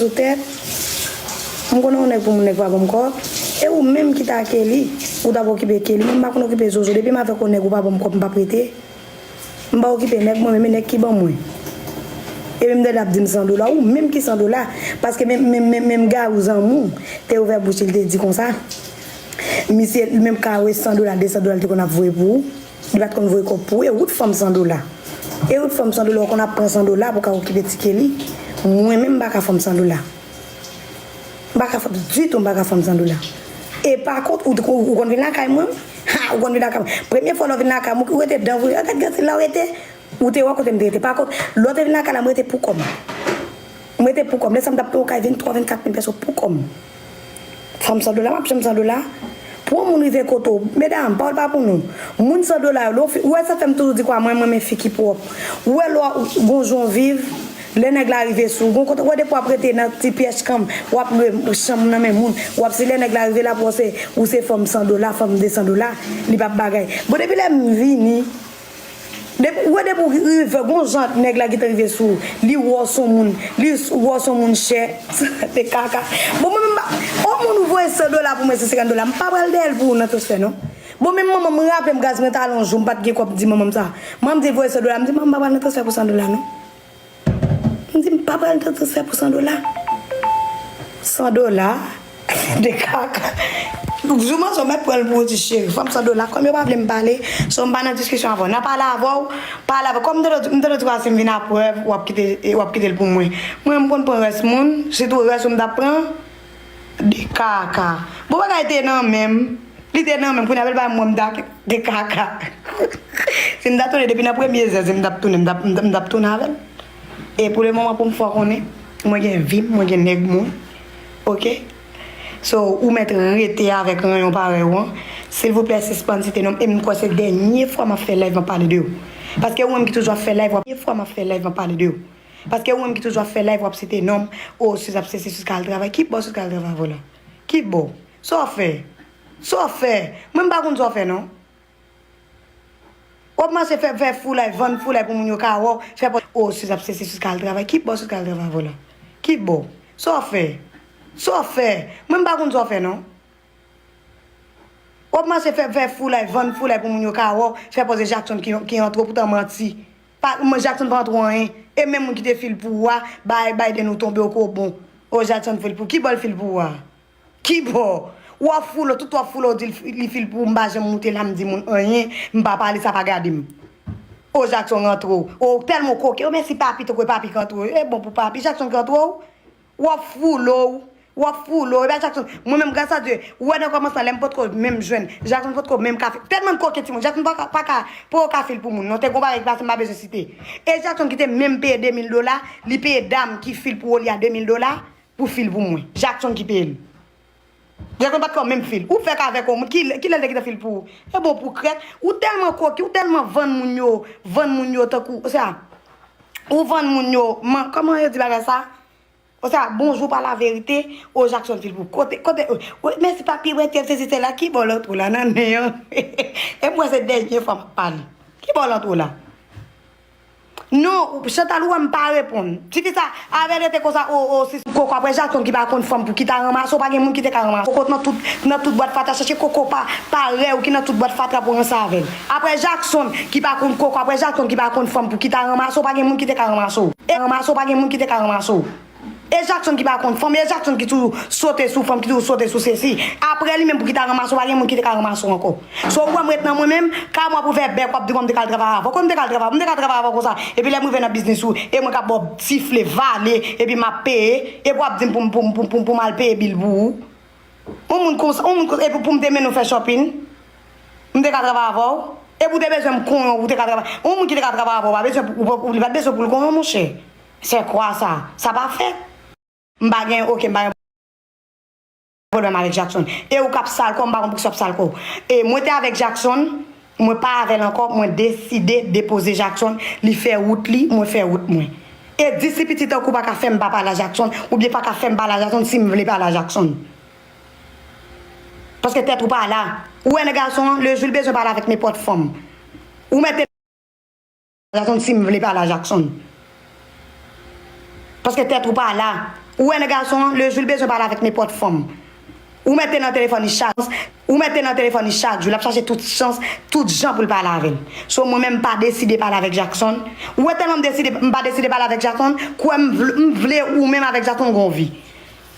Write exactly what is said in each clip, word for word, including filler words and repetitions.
sou tèt. M konnen yon nèg pou moun nèg pa ban m kòb. E ou menm ki ta Kelly, ou t ap okipe Kelly. Mwen m pa konn okipe Zozo. Depi m avèk yon nèg ou pa ban m kòb, m p ap rete. M pa okipe nèg mwen, men nèg ki ban mwen. Epi m tande ap di m san dola. Ou menm ki san dola. Paske menm, menm, menm, menm Garou zanmi w te ouvè bouch li te di konsa. Misye, li menm ka voye san dola, de san dola li te konn ap voye pou ou. Li pa t konn voye kòb pou ou. E ou t fanm san dola. E ou t fanm san dola, ou konn ap pran san dola pou ka okipe ti Kelly. Mwen menm m pa ka fanm san dola. M pa ka fanm ditou, m pa ka fanm san dola. E pa kont, ou, ou, ou konn vin lakay mwen? Ha, ou konn vin lakay mwen. Premye fwa lè w vin lakay mwen, ou rete dan voye. Gad gad la w rete. Ou te wè kote m te rete. Pa kont, lè w te vin lakay la, mwen rete pou kò m. Mwen rete pou kò m. Lè sa m t ap peye yon kay venntwa, vennkat mil peso pou kò m. Fanm san dola, m ap janm san dola. Pou yon moun rive kote w, medam, pawòl pa pou nou. Moun san dola yo, lè w fi, ou wè sa fè m toujou di kwa mwen, mwen renmen fi ki pwòp. Ou wè lè w gon jan w viv, lè nèg la rive sou ou, gon kote, ou wè depi w ap rete nan ti pyès kanm, w ap lwe chanm nan men moun, w ap si lè nèg la rive la pou w se, ou se fanm san dola, fanm de san dola, li p ap bagay. Bon, depi lè m vini, Depi, ou wè depi w rive, gon jan nèg la gentan rive sou ou, li wè w s on moun, li s- wè w s on moun chè, de kaka. Bon, mwen menm, pa- yon moun ou voye san dola pou mwen, san senkant dola, m pa pral dèyè l pou ou nan transfè, non. Bon, menm manman m, m raple m gaz mwen t al yon jou, m pa t gen kòb di manman m sa. Manman m di voye san dola, m di manman m pa pral nan transfè pou san dola, non. M di m pa pral nan transfè pou san dola. San dola. De kaka. Jou manzè w mèt pran l pou yon ti cheri. Fanm san dola. Kòm yo pa vle m pale, so m pa nan diskisyon avè w. Nan pale avè w, pale avè w. Kòm m tande w di kwa si m vin a prèv, w ap kite, w ap kite l pou mwen. Mwen, m konn pran rès moun, sitou rès ou m t ap pran. De kaka. Bon, bagay te nan men m. Li te nan men m. Kounye a, bèl bagay mwen, m t ap de kaka. Si m t ap tounen depi nan premye zè, si m t ap tounen, m t ap, m t ap, m t ap tounen avè l. E pou le moman, pou m fè w konnen, mwen gen vi m, mwen gen nèg mwen. Oke? So, ou mèt rete avèk ranyon parèy ou an. Silvouplè, sispann site non m. E m kwè se dènye fwa m ap fè live m ap pale de ou. Paske ou menm ki toujou ap fè live, w ap, dènye fwa m ap fè live m ap pale de ou. Paske ou menm ki toujou ap fè live, w ap site non m. O, Sis ap se, se Sis ka al travay. Ki bò Sis ka al travay avè w la? Ki bò? Sa w fè? Sa w fè? Mwen m pa konn sa w fè non. W ap mache fè, fè foulay, vann foulay pou moun yo ka wè w, fè pòz, o, Sis ap se, se Sis ka al travay. Ki bò Sis ka al travay avè w la? Ki bò? Sa w fè? Sa w fè? Mwen m pa konn sa w fè non. W ap mache fè, fè foulay, vann foulay pou moun yo ka wè w, fè pòz e Jackson ki, ki antre w, poutan manti. Pa, mwen, Jackson pa antre w anyen. E menm moun ki te fil pou ou a, bay, bay de nou tonbe w ko bon. O, Jackson fil pou, ki bò l fil pou ou a? Ki bò? W ap foule w, tout w ap foule w, di l fi- li fil pou ou, m pa janm moute la, m di moun anyen, m pa pale, sa pa gade m. O, Jackson rantre w. O, tèlman w koken, o, mèsi papi, tankou e papi k rantre w. E bon pou papi, Jackson k rantre w. W ap foule w, w ap foule w. Epi Jackson, mwen menm, gras a Dye, ou wè nan kòmansman, lè m potko menm jwenn, Jackson potko menm ka fil. Tèlman n koken timoun, Jackson pa ka, pa ka, poko ka fil pou moun. Non, te gon bagay ki pase, m pa bezwen site. E Jackson ki te menm peye de mil dola, li peye dam ki fil pou ou li a de mil dola, pou fil pou mwen. Jackson ki peye l. Jackson pa t ka menm fil. Ou fèk avèk yon moun, ki, kilè l te gentan fil pou ou? E bon pou krèk. Ou tèlman koki, ou tèlman vann moun yo, vann moun yo tankou, sa, ou vann moun yo, man, kòman yo di bagay sa? Sa, bonjou pa la verite, o Jackson fil pou kote, kote, o, o, mèsi papi, wè, tèl, sesi, sela, ki bò l antre w la, nan nen an? E mwen, se dènye fwa m ap pale. Ki bò l antre w la? Non, ou- Chantal, ou wè m pa reponn. Tifi sa, avè l rete konsa, o, o, si koko, apre Jackson ki pa konn fanm pou ki ta ranmase w, pa gen moun ki te ka ranmase w. Koko nan tout, nan tout bwat fatra, chache koko pa, parèy ou ki nan tout bwat fatra pou ranse avè l. Apre Jackson ki pa konn koko, apre Jackson ki pa konn fanm pou ki ta ranmase w, pa gen moun ki te ka ranmase w. E ranmase w, pa gen moun ki te ka ranmase w. E Jackson ki pa konn fanm, e Jackson ki toujou sote sou fanm, ki toujou sote sou sesi. Apre li menm pou ki ta ranmase w, pa gen moun ki te ka ranmase w ankò. So, ou wè m ret nan mwen menm, ka mwen pou fè bèk, w ap di kòm m te ka al travay avè w. Kòm m te ka al travay avè w, m te ka al travay avè w konsa. Epi lè m rive nan biznis ou, e mwen k ap ba w sifle, vale, epi m ap peye, epi w ap di m pou m, pou m, pou m, pou m, pou m al peye bil pou ou. Yon moun konsa, yon moun konsa, epi pou m te mennen w fè shopping, m te ka travay avè w. Epi ou te bezwen m konyen w, ou te ka travay. Yon moun ki te ka travay avè w, pa bezwen pou, ou, ou, li pa t bezwen pou l konyen w, monchè. Se kwa sa? Sa pa fèt. M pa gen, oke, m pa gen pwoblèm avèk Jackson. E ou k ap sal kò, m pa konn poukisa w ap sal kò w. E mwen te avèk Jackson, mwen pa avè l ankò, mwen deside depoze Jackson, li fè wout li, mwen fè wout mwen. E dis li piti tankou w pa ka fè m pa pale a Jackson, oubyen pa ka fè m pale a Jackson si m vle pale a Jackson. Paske tèt ou pa la. Ou wè nèg gason an, lejou l bezwen pale avèk nenpòt fanm. Ou mèt Jackson si m vle pale a Jackson. Paske tèt ou pa la. Ou wè nèg gason an, le jou l bezwen pale avèk nenpòt fanm, ou mèt te nan telefòn li chak ou mèt te nan telefòn li chak jou, l ap chache tout chans, tout jan pou l pale avè l. So mwen menm m pa deside pale avèk Jackson. Ou wè tèlman m deside, m pa deside pale avèk Jackson, kwè m vle, m vle ou menm avèk Jackson gon vi.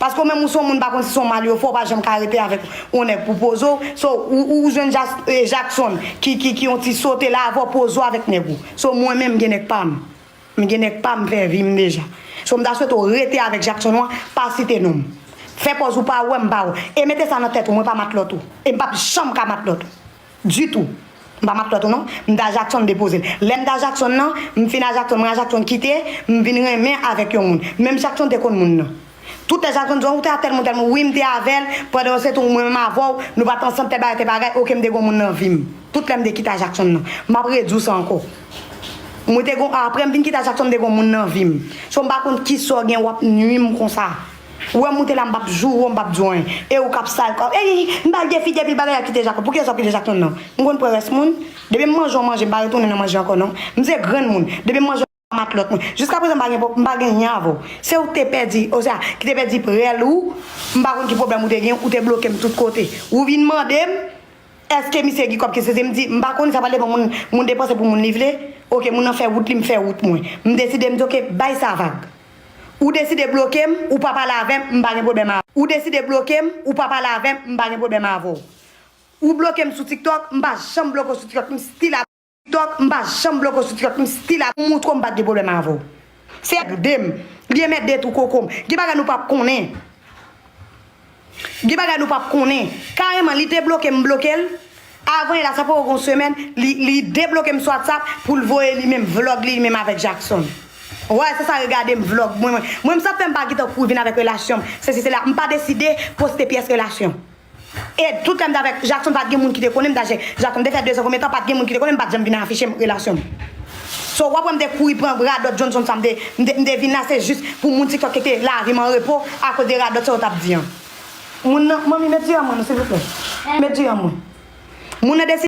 Paske ou menm ou se yon moun, m pa konn si se yon mal yo fè, ou pa janm ka rete avèk yon nèg pou poze w. So ou, ou jwenn Jackson ki, ki, ki yon ti sote la avè w, poze w avèk nèg ou. So mwen menm m gen nèg pa m. M gen nèg pa m, m fè vi m deja. So m ta swete w rete avèk Jackson ou an, pa site non m. Fè pòz ou pa wè m pa wè w. E mete sa nan tèt ou, mwen pa matlòt ou. E m p ap janm ka matlòt ou. Ditou. M pa matlòt ou non. M ta Jackson m depoze l. Lè m ta Jackson nan, m fin a Jackson, mwen a Jackson kite, m vin renmen avèk yon moun. Menm Jackson te konn moun nan. Tout lè Jackson di w te a tèl moun, tèl moun, wi m te avè l, pandan se tou mwen menm avè w, nou pa t ansanm, tèl bagay, tèl bagay, oke m te gon moun nan vi m. Tout lè m te kite a Jackson nan. M ap redi w sa ankò. Mwen te gon, apre m vin kite a Jackson, m te gon moun nan vi m. So m pa konn kisa w gen w ap nwi m konsa. Ou wè m moute la, m p ap joure w, m p ap di w anyen. E ou k ap sal kò w. Ey, m pa gen fi depi bagay la kite Jackson. Poukisa w kite Jackson nan? M konn pran rès moun. Depi m manje yon manje, m pa retounen nan manje ankò non. M se granmoun. Depi m manje matlòt mwen. Jiskaprezan m pa gen pwob-, m pa gen anyen avè w. Se ou ki te pèdi, osea, ki te pèdi prèl ou, m pa konn ki pwoblèm ou te gen, ou te bloke m tout kote. Ou vin mande m, èske misye gen kòb ki sezi? M di, m pa konnen, sa pral depann moun, moun depanse pou moun li vle. Oke, moun nan fè wout li, m fè wout mwen. M deside, m di, oke, bay sa vag. Ou deside bloke m, ou pa pale avè m, m pa gen pwoblèm avè w. Ou deside bloke m, ou pa pale avè m, m pa gen pwoblèm avè w. Ou bloke m sou TikTok, m pa janm bloke w sou TikTok, m still ap TikTok, m pa janm bloke w sou TikTok, m still ap moutre w m pa t gen pwoblèm avè w. Se ede m, li enmède tou koko m. Gen bagay nou p ap konnen. Gen bagay nou p ap konnen. Kareman, li debloke m, m bloke l. Avan yè la, sa poko gon semèn, li, li debloke m sou WhatsApp pou l voye li menm vlòg li, li menm avèk Jackson. Wè, se sa, regade m vlòg mwen, mwen. Mwen, m sa fè m pa gentan kouri vin avèk relasyon m. Se si, se la, m pa deside poste pyès relasyon. E tout lè m t avèk Jackson, pa t gen moun ki te konnen m, daje Jackson te fè dezan konbyen tan, pa t gen moun ki te konnen m, pa t janm vin afiche m relasyon m. So, w ap wè m te kouri pran radòt Johnson sa m te, m te, m te vin la, se jis pou moun TikTok kite lavi m an repo akoz de radòt sa yo t ap di an. Moun nan, manmi, met di an mwen non, silvouplè. Met di an mwen. Moun nan deside